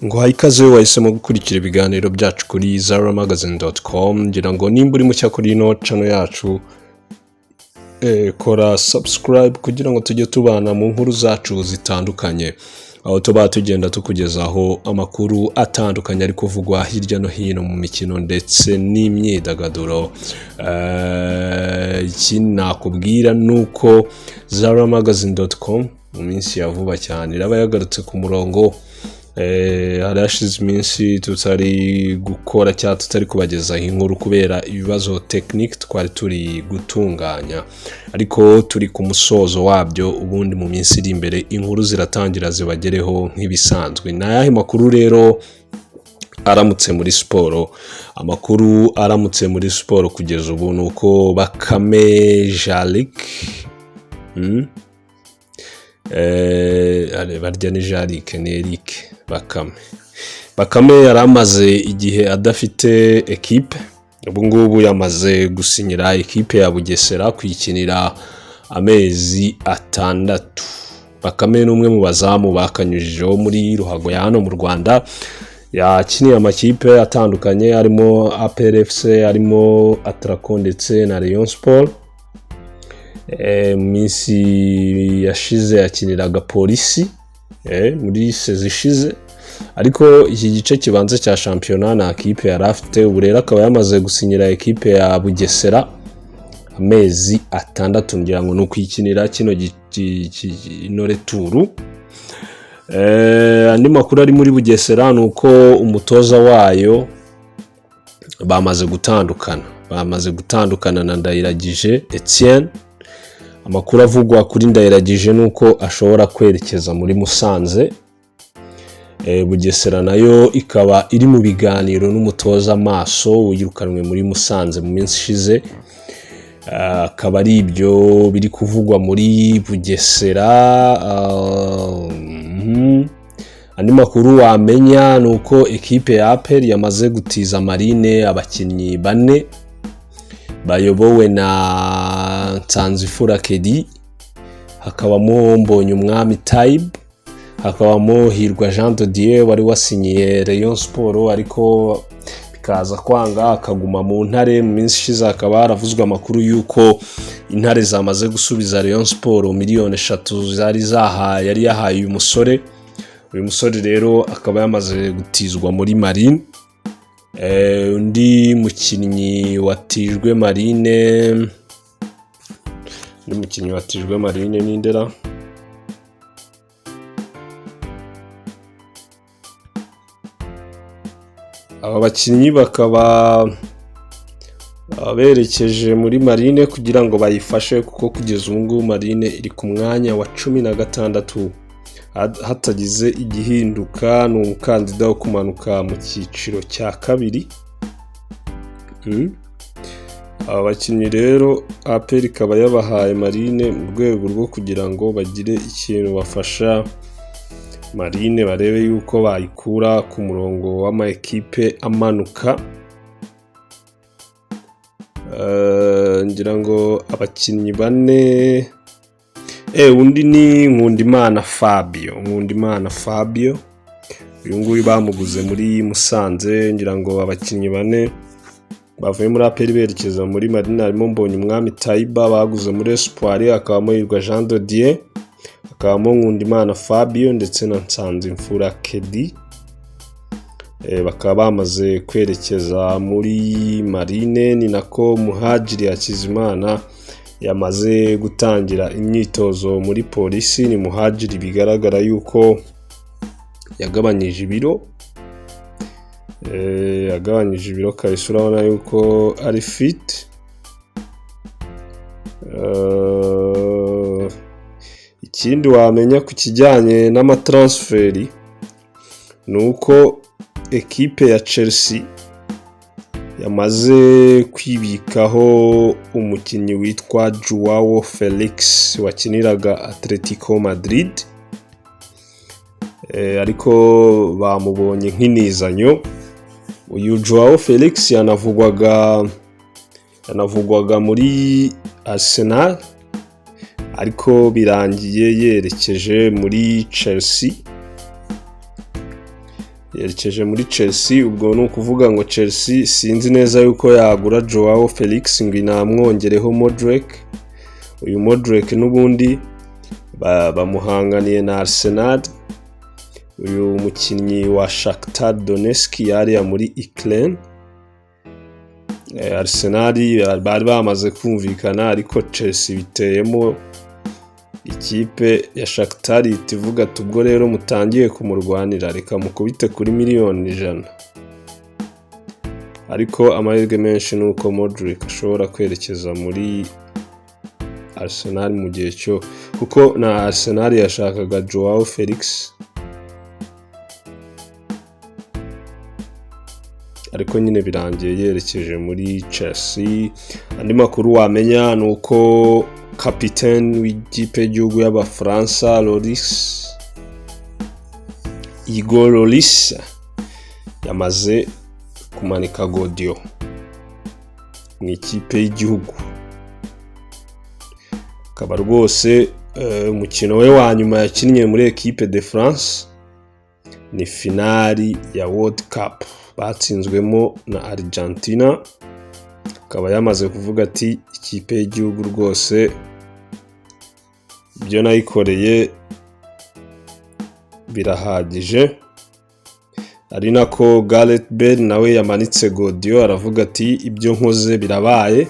Nguhaye ikaze wowe wahisemo gukurikira ibiganiro byacu kuri zaramagazine.com. Ngira ngo nimba uri mushya kuri ino channel yacu, kora subscribe kugira ngo tujye tubana mu nkuru zacu zitandukanye, aho tuba tugenda tukugezaho amakuru atandukanye ari kuvugwa hirya no hino mu mikino ndetse n'imyidagaduro. Ikindi nakubwira ni uko zaramagazine.com mu minsi ya vuba cyane iraba yagarutse ku murongo. Hari hashize iminsi tutari gukora cyangwa tutari kubagezaho inkuru kubera ibibazo tekinike twari turi gutunganya, ariko turi ku musozo wabyo. Ubundi mu minsi iri imbere inkuru ziratangira zibagereho nk'ibisanzwe. Ni ayahe makuru rero aramutse muri siporo? Amakuru aramutse muri siporo kugeza ubu ni uko Bakame Jaric, barya ni Jaric, ni Eric Bakame. Bakame yari amaze igihe adafite ekipe, ubu ngubu yamaze gusinyira ekipe ya Bugesera kuyikinira amezi 6. Bakame ni umwe mu bazamu bakanyujijeho muri ruhago ya hano mu Rwanda, yakiniye amakipe atandukanye harimo APR FC, harimo Atraco ndetse na Rayon Sport. Mu minsi yashize yakiniraga Polisi muri sezi ishize, ariko iki gice kibanza cya shampiyona nta kipe yari afite. Ubu rero akaba yamaze gusinyira ekipe ya Bugesera amezi 6, ngira ngo ni ukuyikinira kino ino retour. Andi makuru ari muri Bugesera ni uko umutoza wayo bamaze gutandukana, bamaze gutandukana na Ndayiragije Etienne. Amakuru avugwa kuri Ndayiragije ni uko ashobora kwerekeza muri Musanze. Bugesera nayo ikaba iri mu biganiro n'umutoza Maso wirukanwe muri Musanze mu minsi ishize. Akaba ari ibyo biri kuvugwa muri Bugesera. Andi makuru wamenya ni uko ekipe ya APR yamaze gutiza Marine abakinnyi 4 bayobowe na Nsanzifura Kedi, hakabamo Mbonyumwami Taib, hakabamo Hirwa Jean de Dieu wari wasinyiye Rayon Sport ariko bikaza kwanga akaguma mu Ntare. Mu minsi ishize hakaba haravuzwe amakuru y'uko Intare zamaze gusubiza Rayon Sport miliyoni 3 zari zahaye, yari yahaye uyu musore. Uyu musore rero akaba yamaze gutizwa muri Marine. Undi mukinnyi watijwe Marine, undi mukinnyi watijwe Marine ni Ndera. Aba bakinnyi bakaba berekeje muri Marine kugira ngo bayifashe, kuko kugeza ubu ngubu Marine iri ku mwanya wa 16, hatagize igihinduka ni umukandida wo kumanuka mu cyiciro cya kabiri. Aba bakinnyi rero APR ikaba yabahaye Marine mu rwego rwo kugira ngo bagire ikintu bafasha Marine, barebe yuko bayikura ku murongo w'ama ekipe amanuka. Ngira ngo abakinnyi 4, undi ni Nkundimana Fabio. Nkundimana Fabio uyu nguyu bamuguze muri Musanze. Ngira ngo abakinnyi 4 bavuye muri APR berekeza muri Marine harimo Mbonyumwami Taiba baguze muri Espoir, hakabamo Hirwa Jean de Dieu, hakabamo Nkundimana Fabio ndetse na Nsanzimfura Kedi. Bakaba bamaze kwerekeza muri Marine. Ni nako Muhajiri Hakizimana yamaze gutangira imyitozo muri Polisi. Ni Muhajiri bigaragara yuko yagabanyije ibiro, yagabanyije ibiro kabisa, urabona yuko ari fit. Ikindi wamenya ku kijyanye n'amatransferi ni uko ekipe ya Chelsea yamaze kwibikaho umukinnyi witwa Joao Felix wakiniraga Atletico Madrid, ariko bamubonye nk'inizanyo. Uyu Joao Felix yanavugwaga muri Arsenal, ariko birangiye yerekeje muri Chelsea. Yerekeje muri Chelsea. Ubwo ni ukuvuga ngo Chelsea sinzi neza yuko yagura Joao Felix ngo inamwongereho Mudryk. Uyu Mudryk n'ubundi bamuhanganiye na Arsenal. Uyu mukinnyi wa Shakhtar Donetsk yariya muri Ukraine, Arsenal bari bamaze kumvikana, ariko Chelsea biteyemo ikipe ya Shakhtar ihita ivuga ati: "Ubwo rero mutangiye kumurwanira, reka mukubite kuri miliyoni 100." Ariko amahirwe menshi ni uko Mudryk ashobora kwerekeza muri Arsenal mu gihe cyo, kuko na Arsenal yashakaga Joao Felix, ariko nyine birangiye yerekeje muri Chelsea. Andi makuru wamenya ni uko kapiteni w'ikipe y'igihugu y'Abafaransa, Loris, Hugo Lloris, yamaze kumanika godiyo mu ikipe y'igihugu, akaba rwose umukino we wa nyuma yakinnye muri Equipe de France ni finali ya World Cup batsinzwemo na Argentina. Akaba yamaze kuvuga ati: "Ikipe y'igihugu rwose ibyo nayikoreye birahagije." Ari nako Gareth Bale nawe yamanitse godiyo, aravuga ati: "Ibyo nkoze birabaye,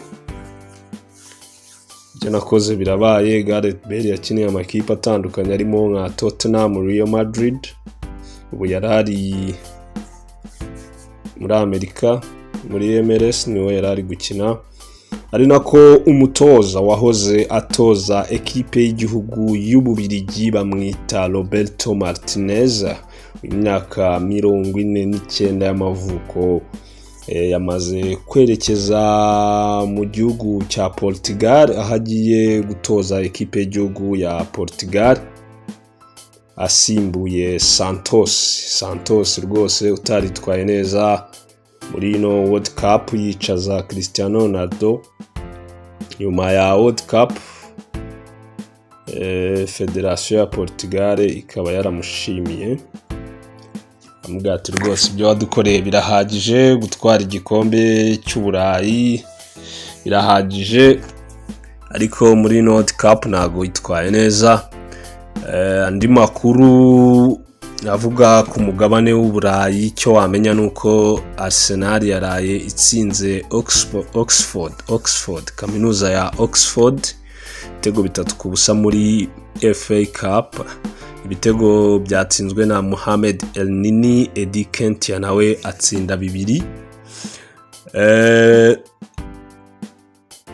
ibyo nakoze birabaye." Gareth Bale yakiniye amakipe atandukanye arimo nka Tottenham, Real Madrid, ubu yari ari muri Amerika muri MLS niwe yari ari gukina. Ari nako umutoza wahoze atoza ekipe y'igihugu y'Ububirigi, bamwita Roberto Martinez, imyaka 49 y'amavuko, yamaze kwerekeza mu gihugu cya Portugal, aho agiye gutoza ekipe y'igihugu ya Portugal asimbuye Santos. Santos rwose utaritwaye neza muri ino World Cup, yicaza Cristiano Ronaldo nyuma ya World Cup, federasiyo ya Portugal ikaba yaramushimiye, amubwira ati: "Rwose ibyo wadukoreye birahagije, gutwara igikombe cy'Uburayi birahagije, ariko muri ino World Cup ntabwo witwaye neza." Andi makuru avuga ku mugabane w'Uburayi, icyo wamenya ni uko Arsenal yaraye itsinze Oxford, kaminuza ya Oxford, ibitego 3-0 muri FA Cup. Ibitego byatsinzwe na Mohamed Elneny, Eddie Nketiah nawe atsinda bibiri.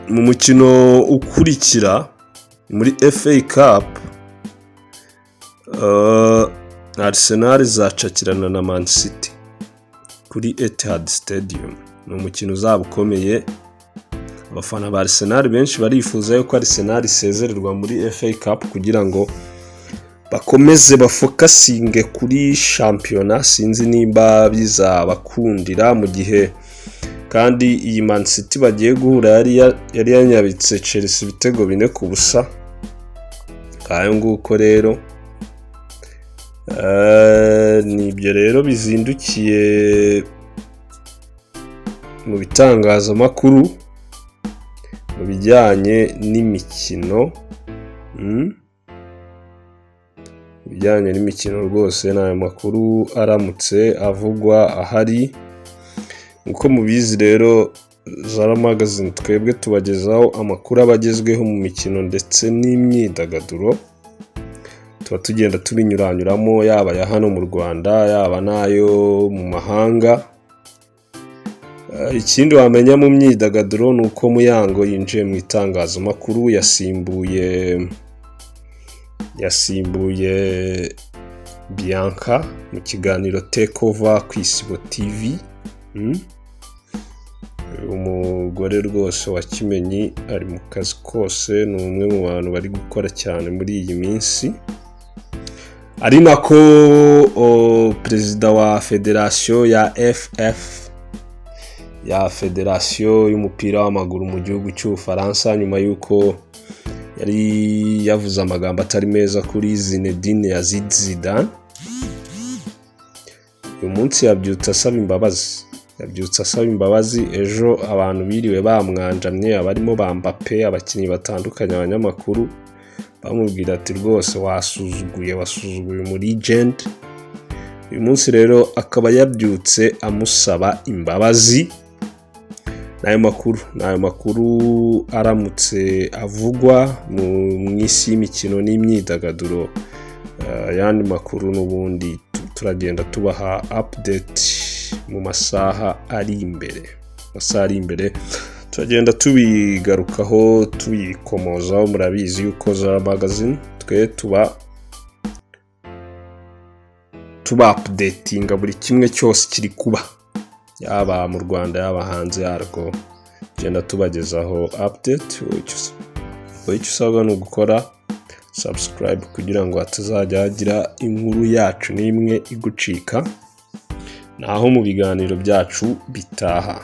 Mu mukino ukurikira muri FA Cup, Arsenal izacakirana na Man City kuri Etihad Stadium. Ni umukino uzaba ukomeye. Abafana ba Arsenal benshi barifuza yuko Arsenal isezererwa muri FA Cup kugira ngo bakomeze bafocusinge kuri shampiyona. Sinzi nimba bizabakundira, mu gihe kandi iyi Man City bagiye guhura yari yanyabitse Chelsea ibitego 4-0. Ngayo nguko rero. Ni ibyo rero bizindukiye mu bitangazamakuru mu bijyanye n'imikino. Mu bijyanye n'imikino rwose ni ayo makuru aramutse avugwa ahari. Nk'uko mubizi rero, Zara Magazine twebwe tubagezaho amakuru aba agezweho mu mikino ndetse n'imyidagaduro. Tuba tugenda tubinyuranyuramo, yaba aya hano mu Rwanda, yaba n'ayo mu mahanga. Ikindi wamenya mu myidagaduro ni uko Muyango yinjiye mu itangazamakuru, yasimbuye Bianca mu kiganiro Takeover ku Isibo TV. Umugore rwose wa Kimenyi ari mu kazi kose, ni umwe mu bantu bari gukora cyane muri iyi minsi. Ari nako perezida wa federasiyo ya FF, ya federasiyo y'umupira w'amaguru mu gihugu cy'Ubufaransa, nyuma y'uko yari yavuze amagambo atari meza kuri Zinedine Yazid Zidane. Uyu munsi yabyutse asaba imbabazi, yabyutse asaba imbabazi. Ejo abantu biriwe bamwanjamye, abarimo ba Mbappe, abakinnyi batandukanye, abanyamakuru bamubwira ati: "Rwose wasuzuguye, wasuzuguye umu legend." Uyu munsi rero akaba yabyutse amusaba imbabazi. N'ayo makuru aramutse avugwa mu isi y'imikino n'imyidagaduro. Ayandi makuru n'ubundi turagenda tubaha update mu masaha ari imbere. Masaha ari imbere turagenda tubigarukaho, tubikomozaho. Murabizi yuko za magazine twe tuba updatinga buri kimwe cyose kiri kuba, yaba mu Rwanda, yaba hanze yarwo, tugenda tubagezaho update. Wowe icyo usabwa ni ugukora subscribe kugira ngo hatazajya hagira inkuru yacu n'imwe igucika. Naho mu biganiro byacu bitaha.